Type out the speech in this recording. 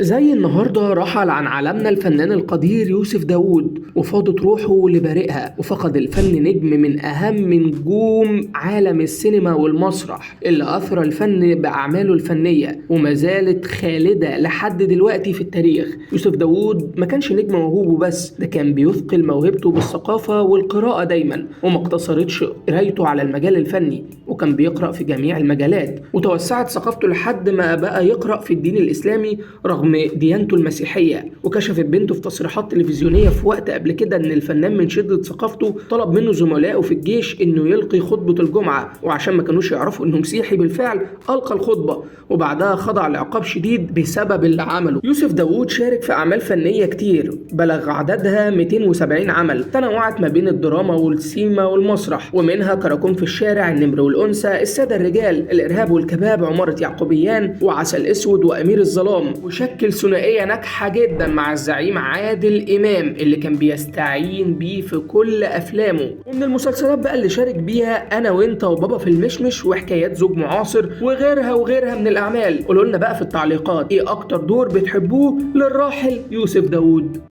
زي النهارده رحل عن عالمنا الفنان القدير يوسف داوود، وفاضت روحه لبارئها، وفقد الفن نجم من أهم نجوم عالم السينما والمسرح اللي أثرى الفن بأعماله الفنية وما زالت خالدة لحد دلوقتي في التاريخ. يوسف داوود ما كانش نجم موهوب وبس، ده كان بيثقل موهبته بالثقافة والقراءة دايما، وما اقتصرتش قرايته على المجال الفني، وكان بيقرأ في جميع المجالات، وتوسعت ثقافته لحد ما بقى يقرأ في الدين الإسلامي رغم ديانته المسيحية. وكشفت بنته في تصريحات تلفزيونية في وقت قبل كده إن الفنان من شدة ثقافته طلب منه زملائه في الجيش إنه يلقي خطبة الجمعة، وعشان ما كانوش يعرفوا إنه مسيحي بالفعل ألقى الخطبة، وبعدها خضع لعقاب شديد بسبب اللي عمله. يوسف داوود شارك في أعمال فنية كتير بلغ عددها 270 عمل، تنوعت ما بين الدراما والسيما والمسرح، ومنها كراكون في الشارع، النمر والأنثى، السادة الرجال، الإرهاب والكباب، عمارة يعقوبيان، وعسل أسود، وأمير الظلام. وشكل ثنائية ناجحة جدا مع الزعيم عادل إمام اللي كان بيستعين بيه في كل أفلامه. ومن المسلسلات بقى اللي شارك بيها أنا وإنت وبابا في المشمش، وحكايات زوج معاصر، وغيرها وغيرها من الأعمال. قولوا لنا بقى في التعليقات إيه أكتر دور بتحبوه للراحل يوسف داوود.